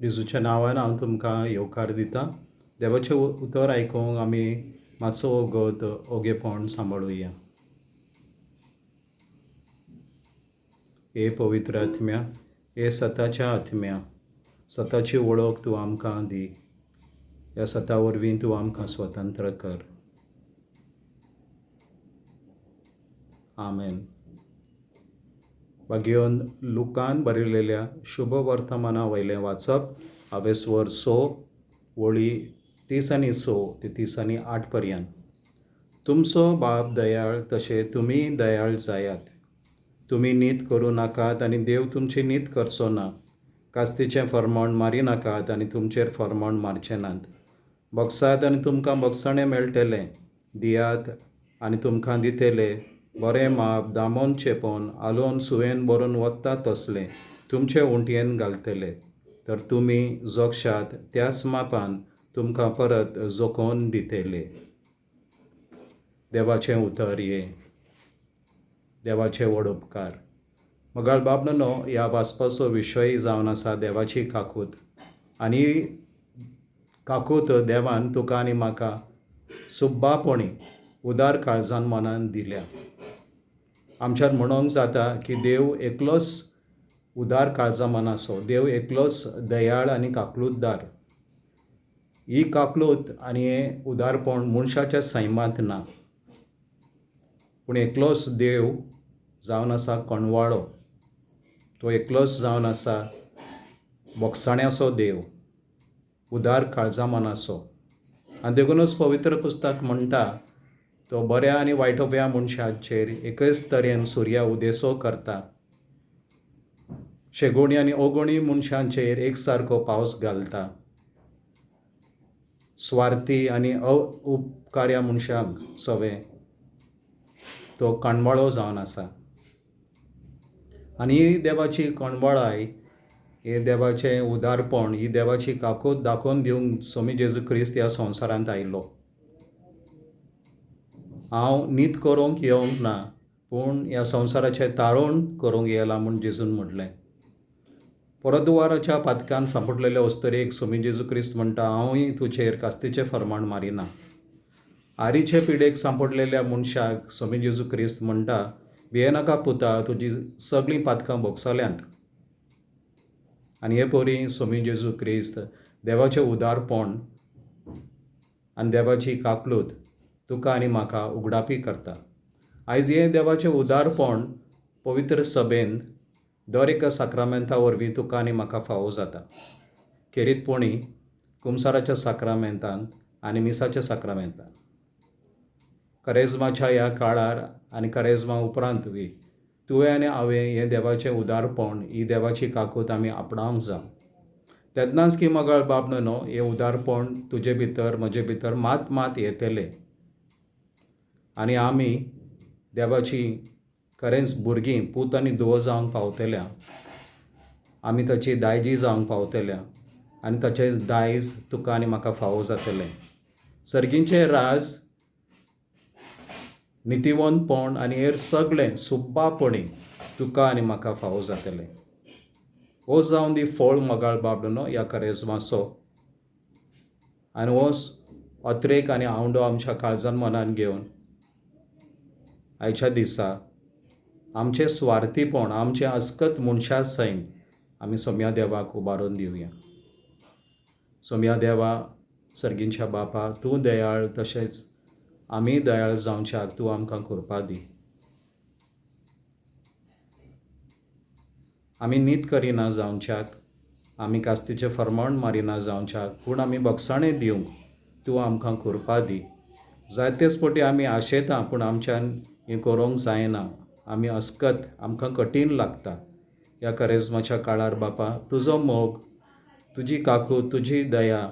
जेजूच्या नांवान हांव तुमकां येवकार दितां. देवाचें उतर आयकूंक आमी मातसो वगत ओगेपण सांबाळुया. हे पवित्र आत्म्या, हे सताच्या आत्म्या, सताची वळख तूं आमकां दी. ह्या सता वरवीं तूं आमकां स्वतंत्र कर. आमेन. भाग्योन लुकान बरयलेल्या शुभ वर्तमाना वयलें वाचप हांवें वर 6 वळी 30 आनी 6 ते 30 आनी 8 पर्यंत. तुमचो बाप दयाळ तशें तुमी दयाळ जायात. तुमी नीत करूं नाकात आनी देव तुमची नीत करचो ना. कास्तीचें फर्माण मारी नाकात आनी तुमचेर फर्माण मारचे नात. बगसात आनी तुमकां बगसाणें मेळटलें. दियात आनी तुमकां दितले. बरें माप दामोन चेपोन आलोवन सुयेन भरून वता तसलें तुमचे उंटयेन घालतले. तर तुमी जोगशात त्याच मापान तुमकां परत जोखोवन दितले. देवाचें उतर हें देवाचें व्हड उपकार. मोगाळ बाबनो, ह्या वाचपाचो विशय जावन आसा देवाची काकूत. आनी काकूत देवान तुका आनी म्हाका सुब्बापणी उदार काळजान मनान दिल्या. आमच्यान म्हणूंक जाता की देव एकलोच उदार काळजा मनाचो, देव एकलोच दयाळ आनी काकलूतदार. ही काकलूत आनी हें उदारपण मनशाच्या सैमांत ना, पूण एकलोच देव जावन आसा कोणवाळो. तो एकलोच जावन आसा बोगसाण्याचो देव, उदार काळजा मनाचो. आनी देखूनच पवित्र पुस्तक म्हणटा तो बऱ्या आनी वायटोव्या मनशाचेर एकच तरेन सुर्या उदेसो करता. शेगोणी आनी अगोणी मनशांचेर एक सारको पावस घालता. स्वार्थी आनी उपकार्या मनशांक सवे तो कणवाळो जावन आसा. आनी ही देवाची कणवाळाय, हे देवाचें उदारपण, ही देवाची काकूत दाखोवन दिवंक स्वामी जेजू क्रिस्त ह्या संवसारांत आयलो. हांव नीत करूंक येवंक ना, पूण ह्या संवसाराचें तारण करूंक येयला म्हूण जेजून म्हणलें. परद्वाराच्या पातकान सांपडलेल्या अस्तरेक स्वामी जेजू क्रिस्त म्हणटा, हांवूय तुजेर कास्तीचें फर्माण मारिना. आरीचे पिडेक सांपडलेल्या मनशाक स्वामी जेजू क्रिस्त म्हणटा, भियेनाका पुता, तुजी सगळीं पातकां भोगसल्यांत. आनी हे परी स्वामी जेजू क्रिस्त देवाचें उदारपण आनी देवाची काकलूत तुका आनी म्हाका उगडापी करता. आयज हें देवाचें उदारपण पवित्र सभेन दर एका साक्रामेंता वरवीं तुका आनी म्हाका फावो जाता. खेरीतपणी कुमसाराच्या साक्रामेंतान आनी मिसाच्या साक्रामेंतान. करेज्माच्या ह्या काळार आनी करेज्मा उपरांतूय तुवें आनी हांवें हें देवाचें उदारपण, ही देवाची काकूत आमी आपणावंक जाय. तेन्नाच की मोगाळ बाब न्हय, हें उदारपण तुजे भितर म्हजे भितर मात मात येतलें आनी आमी देवाची खरेंच भुरगीं, पूत आनी धुवो जावंक पावतल्या. आमी ताची दायजी जावंक पावतल्या आनी ताचें दायज तुका आनी म्हाका फावो जातलें. सर्गीचें राज, नितीवंतपण आनी हेर सगळें सुब्बापणी तुका आनी म्हाका फावो जातलें. हो जावन दी फळ मोगाळ बाब न्हय ह्या करेज्माचो. आनी हो अत्रेक आनी आवंडो आमच्या काळजान मनान घेवन आयच्या दिसा आमचें स्वार्थीपण, आमचें अस्कत मनशा सैम आमी सोम्या देवाक उबारून दिवया. सोम्या देवा, सर्गींच्या बापा, तूं दयाळ तशेंच आमी दयाळ जावच्याक तूं आमकां कृपा दी. आमी नीत करिना जावच्याक, आमी कास्तीचें फर्माण मारिना जावच्याक, पूण आमी बगसाणें दिवंक तूं आमकां कृपा दी. जायतेच फावटी आमी आशेता, पूण आमच्यान हें करूंक जायना. आमी अस्कत, आमकां कठीण लागता. ह्या करेज्माच्या काळार बापा तुजो मोग, तुजी काकूत, तुजी दया,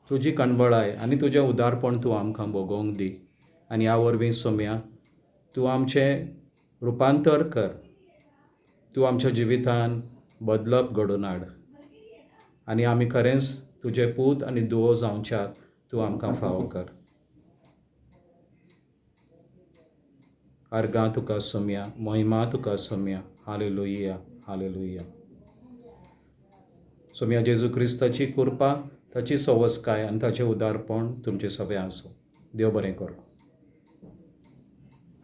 तुजी कणबळाय आनी तुजें उदारपण तूं आमकां भोगोवंक दी. आनी ह्या वरवीं सोम्या तूं आमचें रुपांतर कर. तूं आमच्या जिवितान बदलप घडोवन हाड आनी आमी खरेंच तुजे पूत आनी धुवो जावच्याक तूं आमकां फावो कर. अर्गां तुका सोम्या, महिमा तुका सोम्या. Hallelujah, hallelujah. सोमया जेजू क्रिस्ताची कृपा, ताची सवसकाय आनी ताचें उदारपण तुमचें सगळें आसूं. देव बरें करूं.